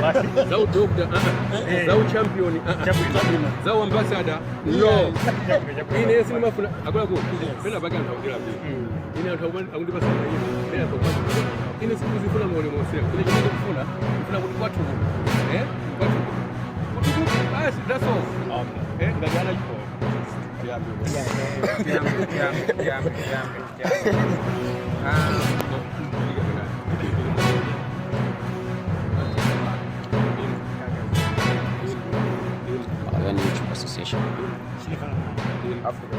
Basi. Za udoctor, za uchampion, Chabwino. za uambassador, no. Ine sindimafuna akuluakulu pena pake anthu akundira bwino. Ine anthu akundipasa mayina pena anthu akundipasa. Ine sindikuzifuna mole monsewo. Ine chimene ndikufuna, ndikufuna kuti kwathu kuno, kwathu kuno kutukuke basi, that's all. Ngati ana tiyambe. Tiyambe, tiyambe, tiyambe, tiyambe, tiyambe. Ah, Malawian YouTube Association. Africa.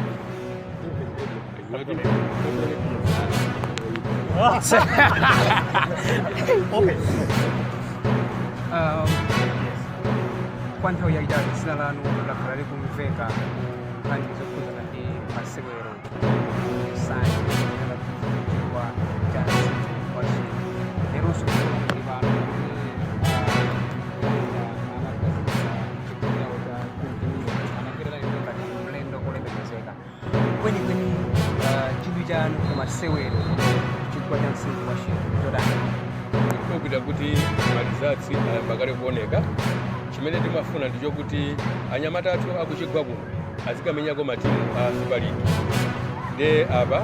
Okay. Kwa nthawi yayitali dzina lanu lakhala likumveka ku nkhani zokhudzana ndi masewero Nsanje, chigwa cha Mtsinje wa Shire. Leronso ndi pano kuti amakhazikitsa chikho chawo cha 20 million, anabwera ngati mlendo olemekezeka. Kwenikweni, chidwi chanu ku masewero chigwa cha Mtsinje wa Shire chotani? Ndikukhulupirira kuti maresults ayamba kale kuoneka. Chimene timafuna ndichokuti anyamata athu akuchigwa kuno azikamenyako matimu a Super League. Nde apa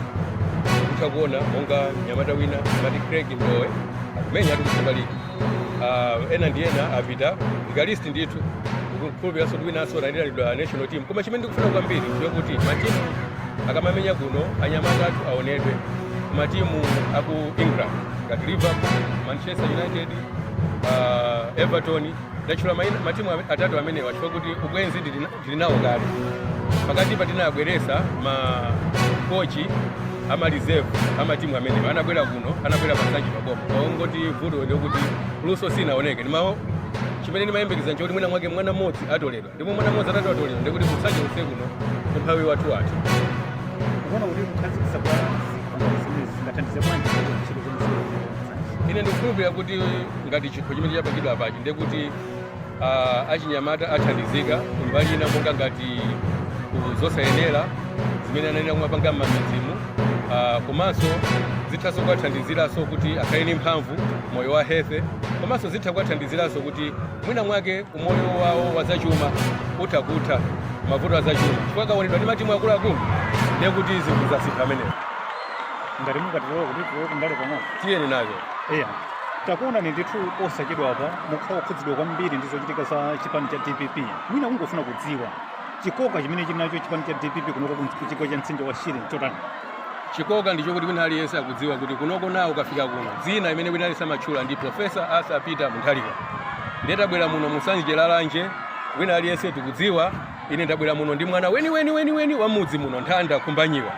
kutha kuona monga mnyamata wina mati Craig Ndowe akumenya ati ku Super League. Ena ndi ena apita ndikalist ndithu. Ndikukhulupiriranso kuti winanso analandidwa national team. Koma chimene ndikufuna kwambiri ndichokuti matimu akamamenya kuno, anyamata athu aonedwe matimu aku England ngati Liverpool, Manchester United, Everton. Ndatchula matimu atatu amenewa chifukwa kuti ubwenzi ndili nawo kale. Pakati pa tinabweresa ma coach ama reserve amatimu amenewa, anabwera kuno, anabwera pasachi paboma. Ongoti vuto ndikuti luso sinaoneke. Ndimawo chimene ndimayembekeza nchoti mwina mwake mwana mmodzi atoledwa, ndipo mwana mmodzi atatu atoledwa, ndikuti kuSanje konse kuno umphawi wathu wathu. Kuona kuti kukhazikitsa kwa zikho zimenezi zingathandize bwanji kuti ntchito zamasewero Nsanje? Ine ndikukhulupirira kuti ngati chikho chimene chapangidwa apachi, ndekuti achinyamata athandizika kumbali ina, monga ngati ku zosayenera zimene ananena kumapanga m'mamidzimu, komanso zithanso kuwathandiziranso kuti akhale ndi mphamvu, moyo wa health, komanso zitha kuwathandiziranso kuti mwina mwake umoyo wawo wa zachuma utha kutha mavuto azachuma, chifukwa akaonedwa ndi matimu akuluakulu, ndiye kuti zinthu zasintha amenewo. Ngati mungatilola kuti tilowe kundale pang'ono. Tiyeni nazo. Iya, takuona ni ndithu posachedwa apa mukhala okhudzidwa kwambiri ndi zochitika za chipani cha DPP. Mwina kungofuna kudziwa chikoka chimene chili nacho chipani cha DPP kunoko ku chigwa cha mtsinje wa Shire nchotani? Chikoka ndichokuti wina aliyense akudziwa kuti kunoko nawo ukafika kuno, dzina imene wina aliyense amatchula ndi Professor Arthur Peter Mutharika. Ndiye tabwera muno muSanje Lalanje, wina aliyense tikudziwa. Ine ndabwera muno ndi mwana weni weni weni weni wa mudzi muno, Nthanda Khumbanyiwa.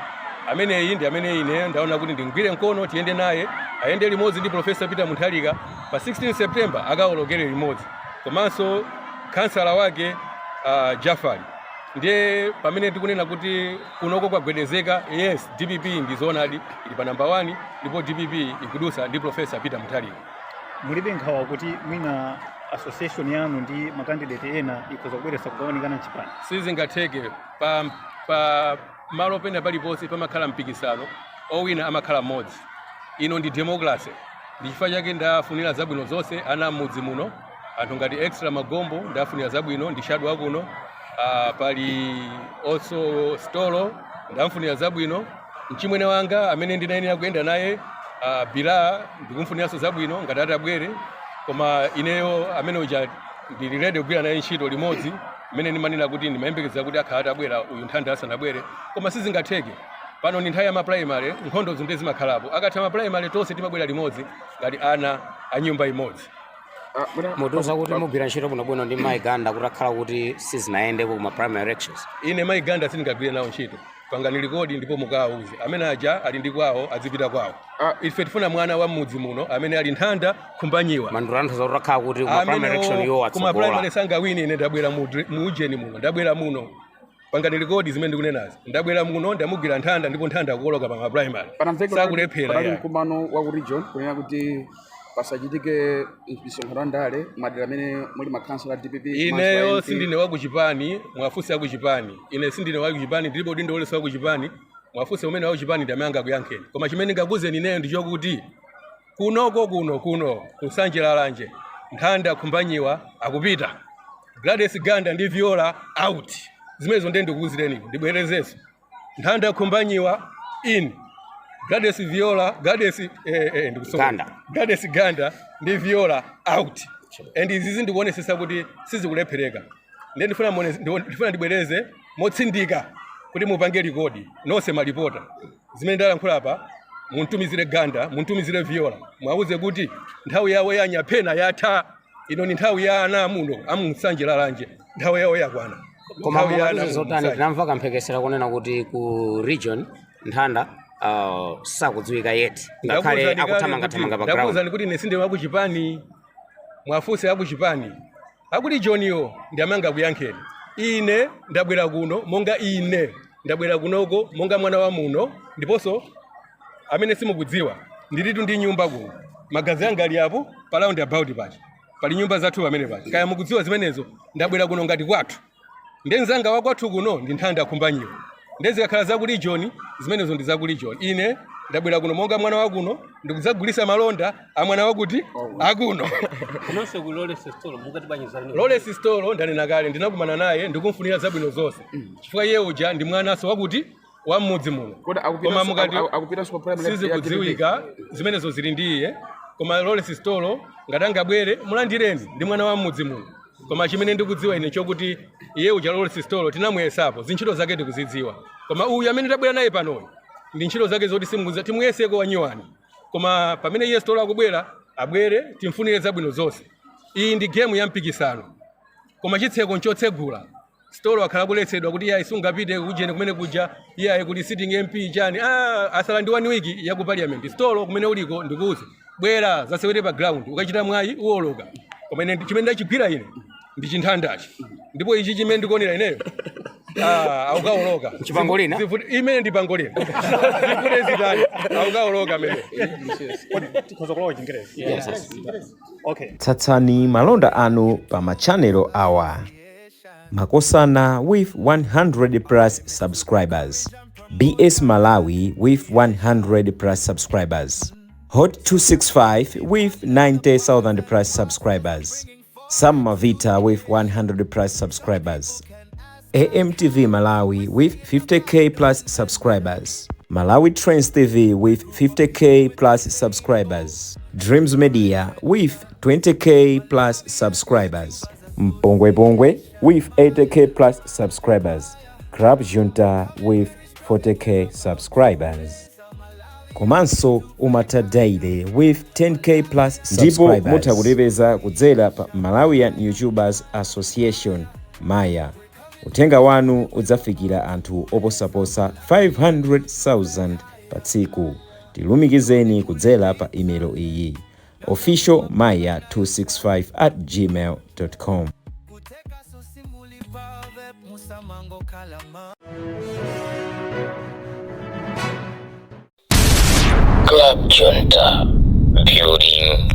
Ameneyi ndi amene ine ndaona kuti ndingwire mkono, tiyende naye, ayende limodzi ndi Professor Peter Mutharika pa 16 September, akawolokere limodzi, komanso kansala wake Jafari. Ndiye pamene tikunena kuti kunoko kwagwedezeka, yes, DPP ndi zoonadi ili pa namba 1, ndipo DPP ikudusa ndi Professor Peter Mutharika. Mulibe nkhawa kuti mwina association yanu ndi macandidate ena ikhoza kubweretsa kugawanikana mchipani? Sizingatheke. Pa malo pena paliponse pamakhala mpikisano, owina amakhala mmodzi. Ino ndi democracy. Ndi chifukwa chake ndafunira zabwino zonse ana m'mudzi muno, anthu ngati Extra Magombo, ndafunira zabwino, ndi shadow akuno. Pali also Stolo, ndamfunira zabwino. Mchimwene wanga amene ndinayenera kuyenda naye, Bila, ndikumfuniranso zabwino ngati atabwere. Koma ineyo amene uja ndili ready kugwira naye ntchito limodzi. Mmene ndimanena kuti ndimayembekeza kuti akhala atabwera uyu Nthanda asanabwere, koma sizingatheke. Pano ndi nthawi ya maprimary, nkhondo zinde zimakhalapo. Akatha maprimary, tonse timabwera limodzi ngati ana a nyumba imodzi. Mutiuza kuti mugwira ntchito bwinobwino ndi Mai Ganda kuti akhala kuti sizinayendeko kuma primary elections? Ine Mai Ganda sindingagwire nawo ntchito. Pangani record ndipo mukawauze amene aja ali ndi kwawo, adzipita kwawo. Ife tifuna mwana wa mudzi muno amene ali Nthanda Khumbanyiwa. Mandulanthauza kuti akhala kuti kuma primary election iwo kuma atsogola? Primary sangawini. Ine ndabwera mu ujeni muno, ndabwera muno, pangani record zimene ndikunenazi. Ndabwera muno, ndamugwira Nthanda, ndipo Nthanda akukoloka pa ma primary. Panamveka Sakulephera. panali Ya. mkumano wa ku region kunena kuti pasachitike misonkhano ya ndale madera amene muli makhansala a DPP komanso Ineyo a MP. sindine wakuchipani, mwafunse akuchipani. Ine sindine wakuchipani, ndilibe udindo uliwonse wakuchipani. Mwafunse umene wakuchipani ndi amene angakuyankheni. Koma chimene ndingakuuzeni ineyo ndichokuti kunoko kuno kuno kuSanje Lalanje Nthanda Khumbanyiwa akupita, Gladys Ganda ndi Viola out. Zimenezo ndiye ndikuwuzireni, ndibwerezenso: Nthanda Khumbanyiwa in, Gladys Viola, Gladys ndikusowa. Ganda. Gladys Ganda ndi Viola out. And izizi ndikuonesesa kuti sizikulephereka. Ndiye ndifuna ndibwereze motsindika kuti mupange record nonse malipota zimene ndalankhula apa. Muntumizire Ganda, muntumizire Viola, mwauze kuti nthawi yawo ya nyaphena yatha. Ino ni nthawi ya ana amuno amunsanje lalanje, nthawi yawo yakwana. Koma Nthawi ya ana mukatiuze amuno zotani? Nsanje. Tinamva kamphekesera kunena kuti ku region Nthanda sakudziwika yet, ngakhale Ndakuwuzani kale akuthamangathamanga pa ground. Ndakuwuzani kuti ine sindine wakuchipani. Mwafunse akuchipani, akuti Joniyo ndi amanga kuyankheni. Ine ndabwera kuno monga ine ndabwera kunoko monga mwana wa muno, ndiponso amene simukudziwa, ndilitu ndi nyumba kuno. Magazi anga ali apo pa round about pacha, pali nyumba zathu pamene pacha, kaya mukudziwa zimenezo. Ndabwera kuno ngati kwathu, ndi mzanga wa kwathu kuno ndi Nthanda Khumbanyiwa. Ndezikakhala zaku region, zimenezo ndi zaku region. Ine ndabwera kuno monga mwana wa kuno, ndikudzagulisa malonda a mwana wakuti akuno. Kunonse ku Lawrence Stolo mukati bwanji zanu? Lawrence Stolo ndanena kale, ndinakumana naye, ndikumfunira zabwino zonse chifukwa iye uja ndi mwanaso wakuti wa mmudzi muno. Kodi Koma mukati akupitanso pa primary ya DPP? Sizikudziwika, zimenezo zili ndi iye. Koma Lawrence Stolo ngati angabwere, mulandireni, ndi mwana wa mmudzi muno. Koma chimene ndikudziwa ine chokuti iye uja Lawrence Stolo tinamuyesapo, zintchito zake tikuzidziwa. Koma uyu amene tabwera naye panoyu ndi ntchito zake zoti simukuziwa, timuyeseko wanyuwani. Koma pamene iye Stolo akubwera, abwere, timfunire zabwino zonse. Iyi ndi game ya mpikisano, koma chitseko nchotsegula. Stolo akhala kuletsedwa kuti iye sungapite kujeni kumene kuja, iye ayi kuli sitting MP chani. Asala ndi one week ya ku parliament. Stolo, kumene uliko ndikuuze, bwera zasewere pa ground, ukachita mwayi uwoloka. Koma ine chimene ndachigwira ine ndi chinthandachi, ndipo ichi chimene ndikuonera ineyo, aukawoloka. Chipangolina? Imene ndi pangolina, zivute zitani, aukawoloka amene. Tikhoza kulowa Chingerezi? Yes. Okay. Tsatsani malonda anu pa machanelo awa: Makosana with 100 plus subscribers, BS Malawi with 100 plus subscribers, Hot 265 with 90,000 plus subscribers, Sam Mavita with 100 plus subscribers, AMTV Malawi with 50K plus subscribers, Malawi Trends TV with 50K plus subscribers, Dreams Media with 20K plus subscribers, Mpongwe Pongwe with 80K plus subscribers, Club Junta with 40K subscribers. Komanso Umata Daily with 10K plus. Ndipo mutha kutipeza kudzera pa Malawian YouTubers Association, Maya. Uthenga wanu udzafikira anthu oposaposa 500,000 pa tsiku. Tilumikizeni kudzera pa imelo iyi: official maya 265 at gmail com. Kuteka sosimuli musamango kalama. Club Junta, building